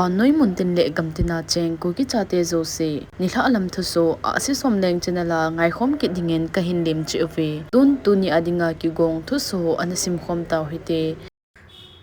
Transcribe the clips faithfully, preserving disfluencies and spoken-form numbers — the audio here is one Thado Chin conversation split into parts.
Vannoi muntin le gamtina cheng Kuki chate jouse, nilhah lam thusoh, Ahsi Somleng channel a ngaikhom kit dingin kahin lemcheh uve. Tun tuni a dinga kigong thusoh ana simkhom tau hite.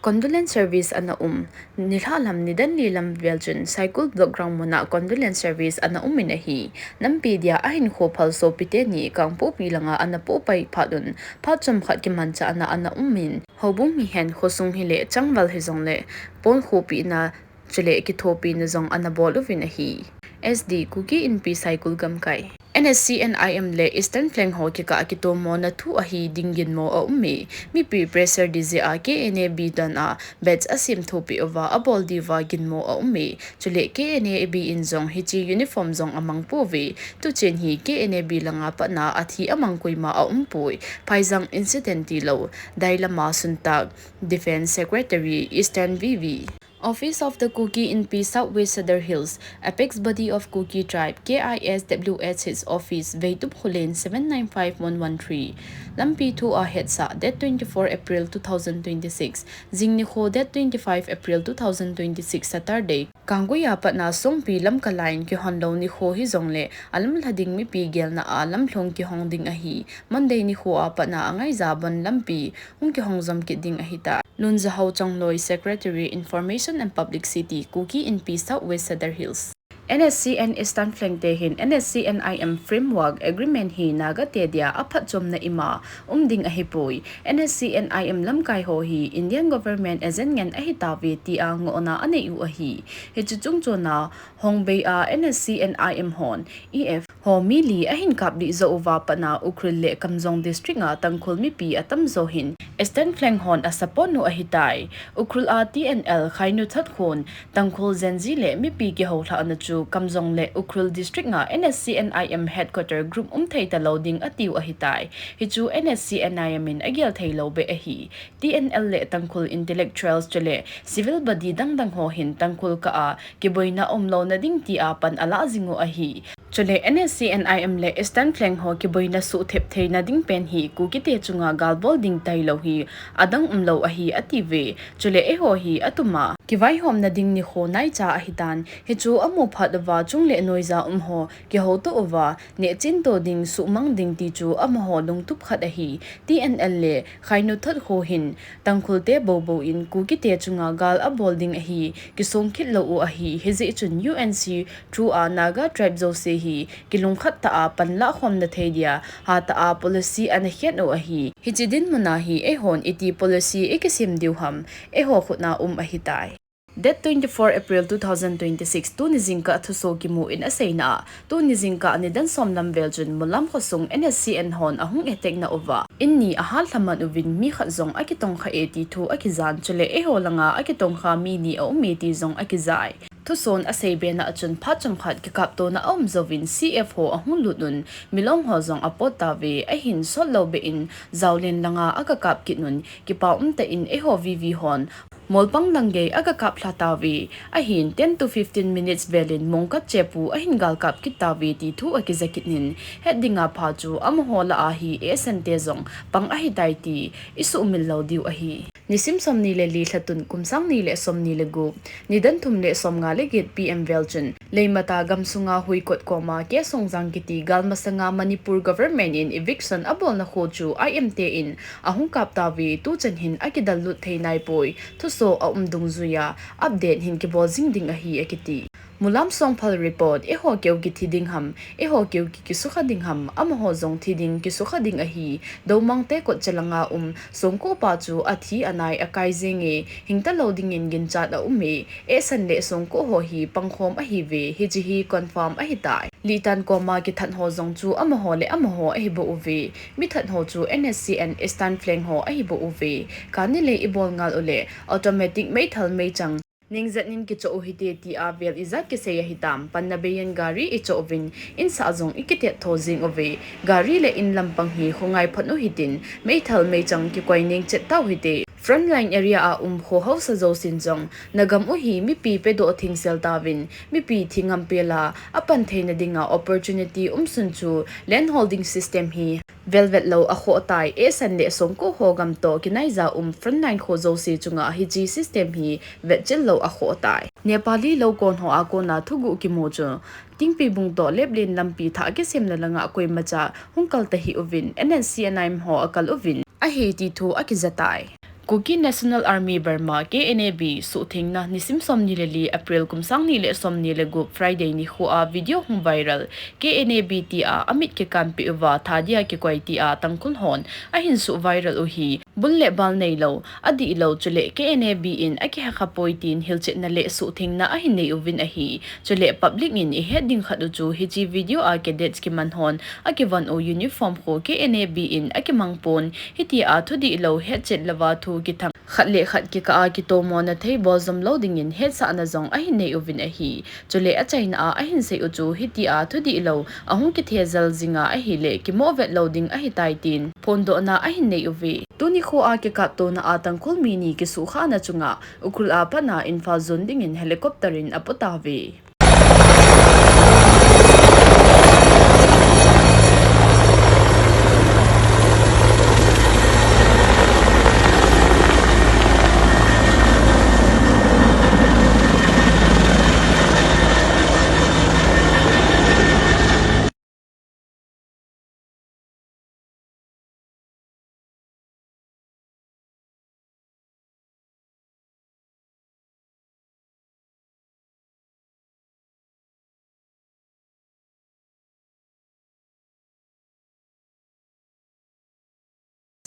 Condolence service ana um. Nilhah lam nidan li lam vel chun Saikul Block Ground muna condolence service ana um in ahi. Nampi dia ahinkho phal sopite ni Kangpokpi langa ana pohpai phat un, phat chomkhat kimanchahna ana um in, houbung mihem khosung hile changval hijongle, pon khopina chule kithopina jong ana bol uvin ahi. S D Kuki Inpi Saikul Gamkai. N S C N I M le Eastern Flank ho kikah a kitomona thu ahi ding ginmo a um e. Mipi pressure ding jeh a K N A B dan a badge asemthopi uva abol diuva ginmo a um e. Chule K N A B in jong hiche uniform jong amang pouve. Tuchen hi K N A B langa patna athi amang koima a um poi. Phaijang incident tilou, dailama suntak. Defence Secretary, Eastern V V. Office of the Kuki Inpi South West Sadar Hills, Apex Body of Kuki Tribe, K I S W S H Office, Veitup Khullen seven nine five one one three. Lampi thu ahetsah, date twenty-four April two thousand twenty-six, jing nikho date twenty-five April two thousand twenty-six, Saturday. Kanggui a patna Songpi Lamka line kihon lou nikho hijongle, alamlha ding mipi gelna a lamlhung kihong ding ahi. Monday nikho a patna Angaija bon lampi hung kihong jom kit ding ahitai. Lunjahao Chongloi, Secretary, Information and Publicity, Kuki Inpi South West Sadar Hills. N S C N Eastern Flank te hin N S C N I M Framework Agreement hi Naga te dia aphatchomna ima um ding ahipoi. N S C N I M lamkai ho hi Indian Government agent ngen ahitauve tia ngohna anei u ahi. Hiche chungchon a Hongbei a N S C N I M hon E F ho mi li ahin kaplih jou uva patna Ukhrul le Kamjong District a Tangkhul mipi atamjo hin Eastern Flank hon asupport u ahitai. Ukhrul a T N L Khainu Thatkhon Tangkhul Gen Z le mipi kihoulhahna chu Kamjong le Ukhrul District a N S C N I M headquarter group um thei talou ding atiu ahitai. Hichu N S C N I M in agel theilou beh ahi. T N L le Tangkhul intellectuals chule civil body dangdang ho hin Tangkhul kah a kiboina umlouna ding tia pan alah jing u ahi. Chule N S C N I M le Eastern Flank ho kiboina suhthep theina ding pen hi Kuki te chunga gal bol ding tailou hi adang umlou ahi atiuve. Chule eiho hi atuma kivaihomna ding nikho naicha ahitan, hichu amu phat uva chung le noija um ho kihouto uva nehchinto ding, suhmang ding ti chu amaho lungtup khat ahi. T N L le Khainu Thatkho hin Tangkhul te boubou in Kuki te chunga gal abol ding ahi, kisong khit lou u ahi. Hijeh chun U N C through a Naga tribe jouse hi kilungkhat tah a panlah khomna thei dia hatah a policy ana khen u ahi. Hiche dinmun a hi eihon iti policy ikisem diu ham, eiho khut a um ahitai. Date twenty-four April two thousand twenty-six, tuni jingkah thusoh kimu in aseina a, tuni jingkah nidan som lam vel chun Mulam khosung N S C N hon ahung attack na uva, in ni ahallha man uvin mi khat jong akitongkha e ti thu akijan, chule eiho langa akitongkha mi ni aum e ti jong akijai. Thusoh in asei bena a chun phat chomkhat kikaptona aum jouvin C F ho ahung lut un, milong ho jong apot tauve, ahin sot lou beh in Jaolin langa aga kap kit un, kipa umtah in eiho V V hon Molpang lang gei aga kaplha tauve. Ahin ten to fifteen minutes vel in Mongkat chepu ahin gal kap kit tauve ti thu akija kit in, het dinga pha chu amaho lah a hi A S N te jong pang ahitai ti isuhmil lou diu ahi. Nisim somni le li lha tun kum sang ni le somni le gup, nidan thum le somnga le get P M vel chun Leimat a gamsunga Huikot koma K Songjang kiti galmasanga Manipur government in eviction abolna kho chu I M te in ahung kap tauve, tuchan hin akidallut thei naipoi. Thusoh aum dungjuia update hin kibol jing ding ahi akiti. Mulam Songphal report, eiho keu kithi ding ham, eiho keu ki kisukha ding ham, amaho jong thi ding kisukha ding ahi. Doumang te kot chelanga um Songko pa chu athi anai akai jenge, hingta lou dingin ginchat aum e. Ehsan le Songko ho hi pangkhom ahiuve, hiche hi confirm ahitai. Litan koma kithat ho jong chu amaho le amaho ahibou uve. Mithat ho chu N S C N Eastern Flank ho ahibou uve. Kani le ibol ngal uleh automatic meithal meichang ningjet in kichoh u hite tia vel ijat kisei ahitam, panna beiyin gari ichoh uvin, insah jong ikitet tho jing uve. Gari le in lampang hi khongai phot u hitin, meithal meichang kikoi ningchet tau hite. Frontline area a um kho haosa jousen jong, nagam u hi mipi pedoh thengsel tauvin, mipi thi ngam pela, apan theina dinga opportunity umsun chu land holding system hi velvet lou akhoh tai, eisan le songko ho gam toh kinaija um frontline kho jouse chunga hiche system hi vetchil lou akhoh tai. Nepali lou kon ho a kona thuguh kimu chu, Tingpibung toh Leplen lampi thah kisemna langa koimacha hung kal tahih uvin, N S C N I M ho akal uvin ahi ti thu akija tai. Kuki National Army Burma, K N A B, suhthengna nisim somni le li April kum sang ni le somni le gup Friday nikho a video hung viral, K N A B tia amit kikanpeh uva thadia kikoi tia Tangkhul hon ahin suh viral u hi, bul le bal neilou, adihlou chule K N A B in akihekha poi tin hilchetna le suhthengna ahin nei uvin ahi. Chule public in ihet ding khat u chu hiche video a cadets kiman hon akivon u uniform khu K N A B in akimang pon, hitia thudihlou hetchet louva thu kithang khat le khat kikah a kitomona thei bol jom lou dingin hetsahna jong ahin nei uvin ahi. Chule achaina a ahin sei u chu hitia thudihlou ahung kithejal jinga ahile kimoh vet lou ding ahitai tin phondohna ahin nei uve. Tuni kho a kikaptona a Tangkhul mi ni kisuhkhahna chunga Ukhrul a patna Imphal jon dingin helicopter in apoh tauve.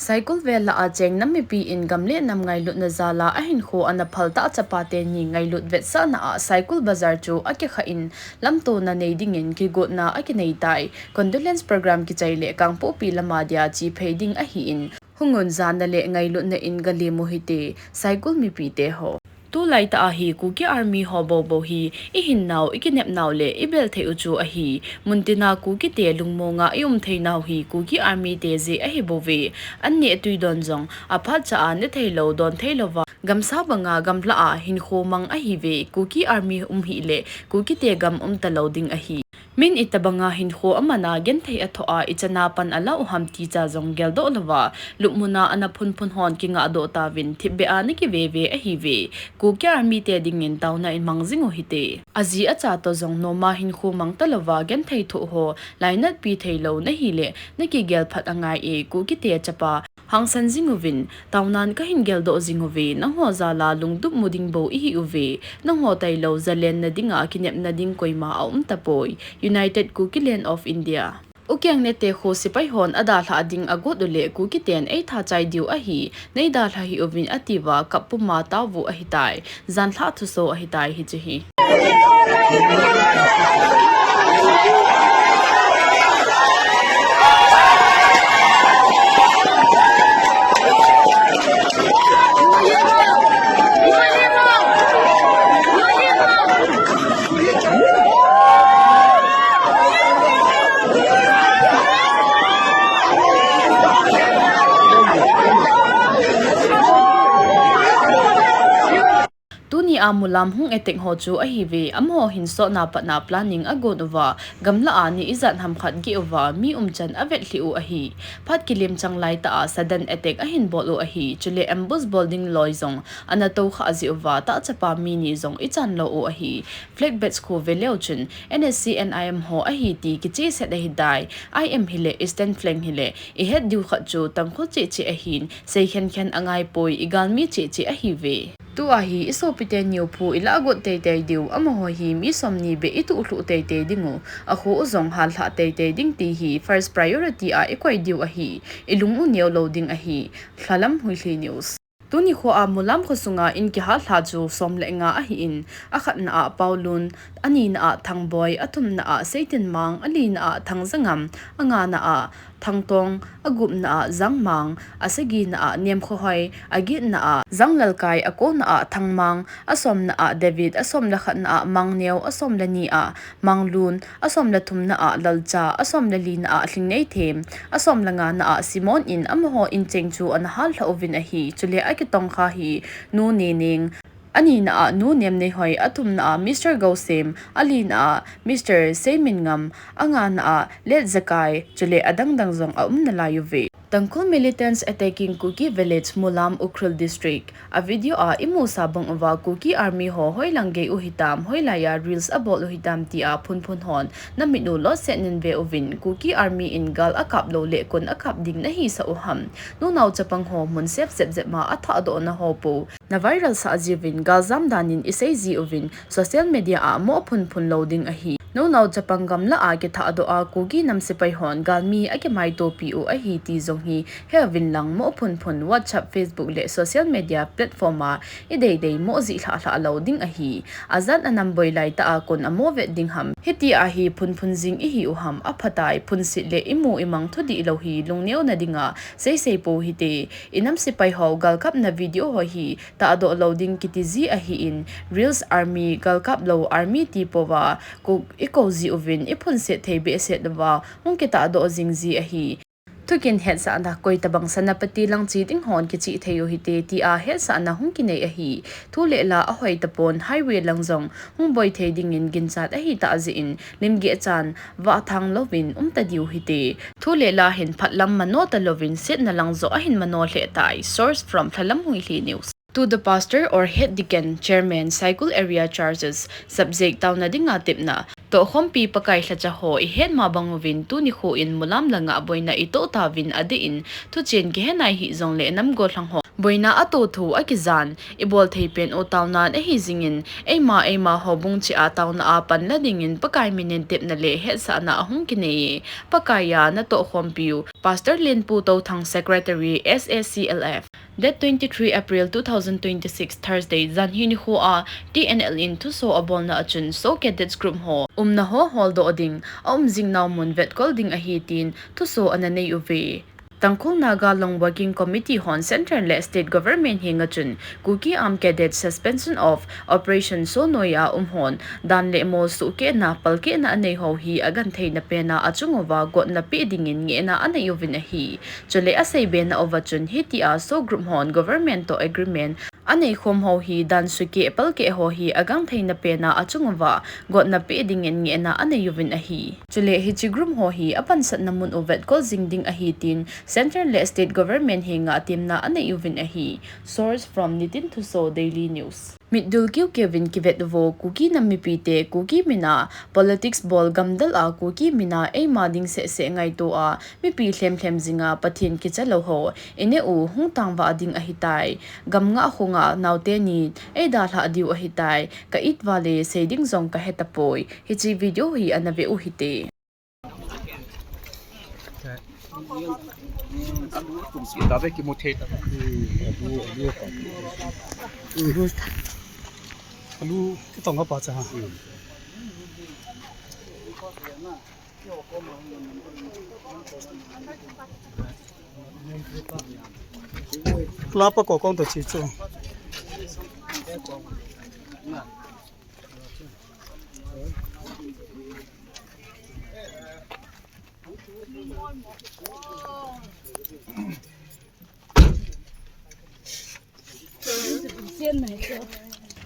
Saikul vel lah a cheng nam mipi in gam le nam ngailutna jal a ahinkho ana phal tah chapa teni ngailut vetsahna a Saikul Bazar chu akikhah in lamtona nei dingin kigotna akinei tai. Condolence program kichai le Kangpokpi lama dia chephei ding ahin, hungun jana le ngailutna in galemu hite, Saikul mipite ho. Tulai tah a hi Kuki Army ho boubou hi ihinnau, ikinepnau le ibel thei u chu ahi. Muntina Kuki te lungmonga ium theinau hi Kuki Army te jeh ahibouve. An neh tui don jong aphat cha a netheilou, don theilouva gamsa banga gamlah a hinkho mang ahiuve. Kuki Army um hih le Kuki te gam umtalou ding ahi. Min itobanga hinkho aman a, genthei athoh a, ichana pan alah u ham ti cha jong geldoh louva, lupmuna ana phunphun hon kingahdoh tauvin, thipbeh a nakiveve ahiuve. Kuki Army te dingin taona imang jing u hite. Aji acha toh jong noma hinkho mang talouva, genthei thoh ho, lainatpi theilou nahile, nakigel phat angai e, Kuki te chapa, hangsan jing uvin, taonan kahin geldoh jing uve, nangho jal a lungtup mu ding bou ihi uve, nangho tailou, jalenna dinga kinepna ding koima aum tapoi. United Kuki Land of India. Ukeng nete kho sepai hon adalhah ding agot u le Kuki ten eitha chai diu ahi, neidalha hih uvin atiuva kap puma taovu ahitai, janlhah thuso ahitai hiche hi. Tuni a mulam hung attack ho chu ahiuve, amaho hin sotna patna planning agon uva, gamlah a ni ijat ham khat geh uva, mi umchan avetlhih u ahi. Phat kilemchang laitah a sudden attack ahin bol u ahi, chule ambush bol ding loi jong ana tokhah jeh uva, tah chapa mi ni jong ichan lou u ahi. Flag badge khu veleu chun, N S C N I M ho ahi ti kicheset ahitai, I M hile, Eastern Flank hile, ihet diu khat chu Tangkhul cheh cheh ahin, sei khenkhen angaipoi, igalmi cheh cheh ahiuve. Tua hi isopi teni u phu ilah got teitei diu, amaho hi mi somni beh ituh lhuh teitei ding u, akho u jong hallhah teitei ding ti hi first priority a ikoi diu ahi, ilung u neo lou ding ahi. Lhalam Huilhi News. Tuni kho a mulam kho sunga in kihallha chu som le nga ahin, akhatna a Paolun, anina a Thangboi, athumna a Seitinmang, alina a Thangjangam, angana a Thangtong, agupna a Jangmang, asagina a Nemkhohoi, agetna a Janglalkai, akona a Thangmang, asomna a David, asomlekhatna a Mangneo, asomleni a Manglun, asomlethumna a Lalcha, asomlelina a Lhingneithem, asomlengana a Simon in amaho incheng chu ana hallha uvin ahi. Chule akitongkha hi Nu Neneng, anina a Nu Nemneihoi, athumna a Mister Gousem, alina a Mister Seimingam, angana a Letjakai, chule adangdang jong aum nalai uve. Tangkhul militants attacking Kuki village, Mulam, Ukhrul district. A video a imusa bang uva Kuki army ho hoilang gei u hitam, hoilaiya reels abol u hitam tia phunphun hon namit u lotset nin ve uvin. Kuki army in gal akap lou le koin akap ding nahisah u ham? Nunao chapang ho mun sep jep jep ma athahdohna ho po na viral sah jiuvin, galjam danin isei jiuvin, social media a mo phunphun lou ding ahi. Nunao chapang gamla a kithahdoh a Kuki nam sepai hon galmi akimaitopi u ahi ti jong hi heuvin lang, mo phunphun WhatsApp, Facebook le social media platform a ideidei mo jih lhahlhah lou ding ahi. Ajat anam boi laitah a koin amo vet ding ham? Hitia hi phunphun jing ihi u ham? Aphatai, phunset le imu imang thudih lou hi lungneona dinga seisei pou hite. Inam sepai ho galkapna video ho hi tahdoh lou ding kiti ji ahin, reels army, galkap lou army ti pouva, ko, ikou jiuvin, iphunset thei behseh uva, hung kitahdoh jing ji ahi. Thukin hetsahna, koitabang Senapati lang che ding hon kichih thei u hite, tia hetsahna hung kinei ahi. Thu le la ahoi tapon, highway lang jong hung boi thei dingin ginchat ahitah jeh in, limgeh chan vahthang louvin umta diu hite. Thu le la hin phatlam mano talouvin, setna lang joh ahin mano lheh tai. Source from Lhalam Huilhi News. To the pastor or head deacon, chairman, Saikul area churches, subject, taona dinga tepna. Tohkhompi Pakai lhacha ho, ihet ma bang uvin tuni nikho in Mulam langa boina itoh tauvin, adeh in thuchen kihe nai hih jongle nam gollhang ho boina atoh thu akijan, ibol thei pen u taonan ahi jingin, eima, eima houbung cheh a taona a pan la dingin Pakai minin tepna le hetsahna ahung kinei e. Pakaiya natohkhompiu. Pastor Lenpu Touthang, Secretary, S A C L F. Date twenty-three April two thousand twenty-six, Thursday, janhi nikho a T N L in thuso abolna achun SoO Cadets Group ho umna ho holdoh ding, aum jing nau mun vetkol ding ahi tin thuso ana nei uve. Tangkhul Naga Long Working Committee hon Central le State Government henga chun Kuki Armed Cadets Suspension of Operation SoO noiya um hon dan le mo suhkehna, palkehna anei ho hi agentheina pena achung uva gotna peh dingin ngehna anei uvin ahi. Chule asei bena uva chun hitia SoO group hon government toh agreement anei khom ho hi dan sukeh palkeh ho hi agentheina pena achung uva gotna peh dingin ngehna anei uvin ahi. Chule hiche group ho hi apansatna mun u vetkol jing ding ahi tin Central le State Government henga temna anei uvin ahi. Source from Nitin Thuso, Daily News. Mitdul kiukiuvin kivet uvo, Kuki nam mipite, Kuki mina politics bol, gamdal a Kuki mina eima ding sehseh ngaito a, mipi lhemlhem jinga Pathen kicha lou ho ineh u hung tangvah ding ahitai. Gam ngah khonga naote ni eidalhah diu ahitai. Ka it vale, sei ding jong kahe tapoi. Hiche video hi ana ve u hite. Alu, alu, alu, alu, alu, kitong apa cha? Lapa ko kong to chi chu.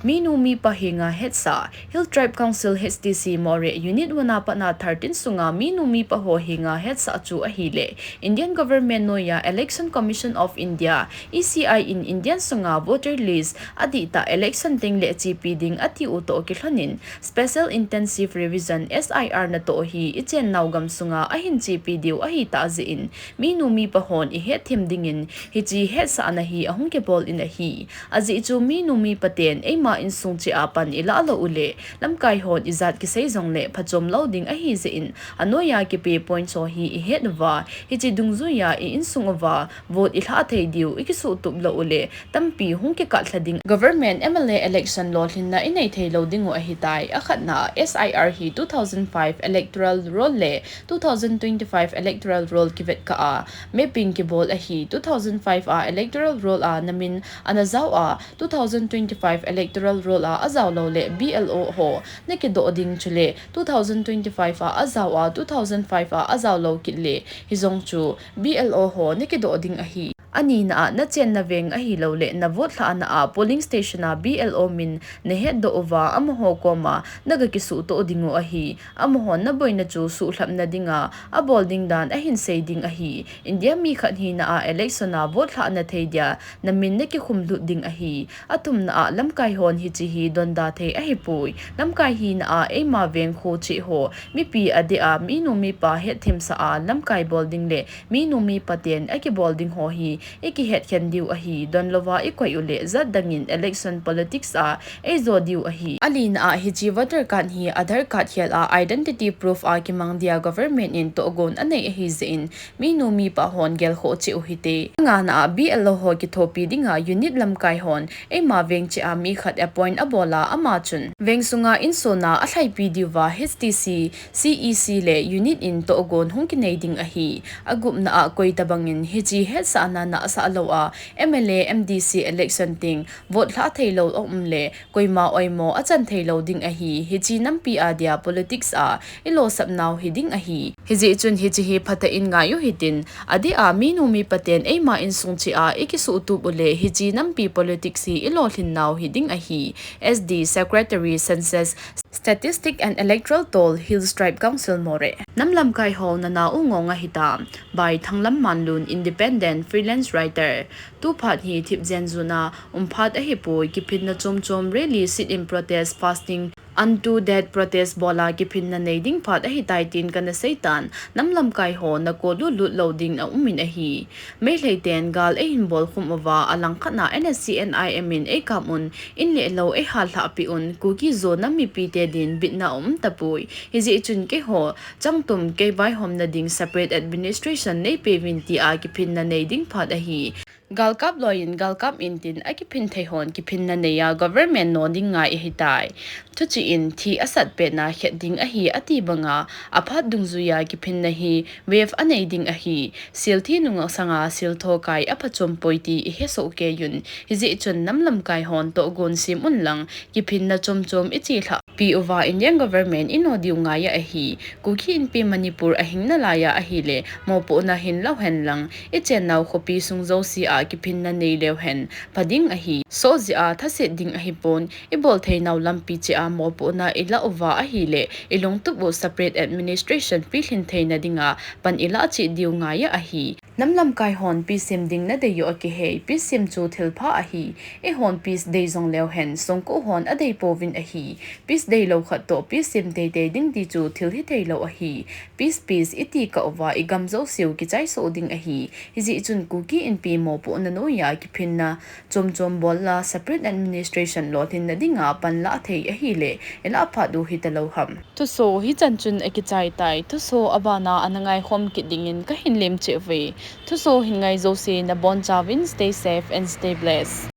Minu mipa henga hetsah. Hill Tribe Council, H T C, Moreh Unit one a patna thirteen sunga minu mipa ho henga hetsah chu ahile, Indian Government noiya Election Commission of India, E C I, in Indian sunga voter list adih tah election teng le chepi ding ati u toh kilhonin, Special Intensive Revision, S I R, natoh hi ichennau gam sunga ahin chepi diu ahitah jeh in, minu mipa hon ihetthem dingin hiche hetsahna hi ahung kibol in ahi. Ajeh chu minu mipa ten eima insung cheh a pan ilah lou uleh, lamkai hon ijat kisei jongleh phachom lou ding ahi jeh in, anoiya kipe point ho hi ihet uva, hiche dungjuiya i insung uva vote ilhah thei diu ikisuhtup lou uleh, tampi hung kikatlha ding. Government M L A election lolhinna inei thei lou dingu ahitai. Akhatna, S I R hi two thousand five electoral roll le two thousand twenty-five electoral roll kivetkah a mapping kibol ahi. Two thousand five a electoral roll a namin ana jao a, two thousand twenty-five electoral roll a ajao lou leh B L O ho nakidoh ding, chule two thousand twenty-five a ajao a, two thousand five a ajao lou kit leh, hijong chu B L O ho nakidoh ding ahi. Anina a, nachenna veng ahilouleh navote lhahna a polling station a B L O min nahetdoh uva, amaho koma naga kisuhtoh dingu ahi. Amahon naboina chu suhlhapna dinga abol ding dan ahin sei ding ahi. India mi khat hina a election a vote lhahna thei dia namin nakikhum lut ding ahi. Athumna a, lamkai hon hiche hi donda thei ahipoi. Lamkai hina a eima veng kho cheh ho, mipi adeh a minu mipa hetthemsah a lamkai bol ding le minu mipa ten akibol ding ho hi ikihetkhen diu ahi. Donlouva ikoi uleh jat dangin election politics a eijo diu ahi. Alina a, hiche voter card hi Aadhaar card khel a identity proof a kimang dia government in tohgon anei ahi jeh in, minu mipa hon gelkhoh cheh u hite. Angana a, B L O ho kithopi dinga unit lamkai hon eima veng cheh a mi khat appoint abol a, ama chun veng sunga insona alhaipi diuva H T C, C E C le unit in tohgon hung kinei ding ahi. Agupna a, koi tobangin hiche hetsahna nahsah lou a M L A, M D C election teng vote lhah thei lou aum leh koima oimo achan thei lou ding ahi. Hiche nampi a dia politics a ilosap nau hiding ahi. Hijeh chun hiche hi phatah in ngai u hitin, adeh a minu mipa ten eima insung cheh a ikisuhtup uleh hiche nampi politics hi ilolhin nau hiding ahi. S D, Secretary, Census, Statistic and Electoral Toll, Hills Tribe Council, Moreh. Nam lamkai ho nana u ngong ahitam. By Thanglam Manlun, independent freelance writer. Tuphat hi thipjen jun a um phat ahipoi, kiphinna chomchom, rally, sit-in protest, fasting, unto death protest bol a kiphinna nei ding phat ahitai tin kana seitan, nam lamkai ho nako lutlut lou ding aumin ahi. Meitei ten gal eihin bolkhum uva, alangkhat na N S C N I M in eikap un, in le lou eihallhah peh un, Kuki Zo nam mipi te din bitna aum tapoi. Hijeh chun keiho changtum kei vaihomna ding separate administration neipeuvin tia kiphinna nei ding phat ahi. Galkap loiyin, galkap in tin akiphin thei hon kiphinna neiya government no ding ngai ahitai. Thuchih in thi asat petna khet ding ahi ati banga, aphat dungjuiya kiphinna hi wave anei ding ahi. Silthi nungah sanga siltho kai aphachom poi ti ihesoh keiyun. Hijeh chun nam lamkai hon tohgon sem unlang, kiphinna chomchom ichelhah pi uva Indian government ino diu ngai ahi. Kuki Inpi Manipur ahing nalaiya ahileh, mopohna hin louhen lang, ichen nau khopi sung jouse a kiphinna nei leuhen pha ding ahi. Sohjeh a thaset ding ahipon, ibol thei nau lampi cheh a mopohna ilah uva ahileh, ilungtup u separate administration pilhin theina dinga pan ilah cheh diu ngai ahi. Nam lamkai hon peace sem ding nadei u akihei, peace sem chu thilpha ahi. Eihon peace dei jong leuhen, songko hon adei pouvin ahi. Peace deilou khat toh peace sem teitei ding ti chu thil hithei lou ahi. Peace, peace iti kah uva igam jouseu kichaisoh ding ahi. Hijeh chun Kuki Inpi mopohna noiya kiphinna chomchom bol la separate administration lolhinna dinga pan lah thei ahileh, ilah phat u hita lou ham. Thuso hichan chun akichai tai. Thuso abana ana ngaikhom kit dingin kahin lem cheh uve. Thuso hin ngai jouse nabonchauvin stay safe and stay blessed.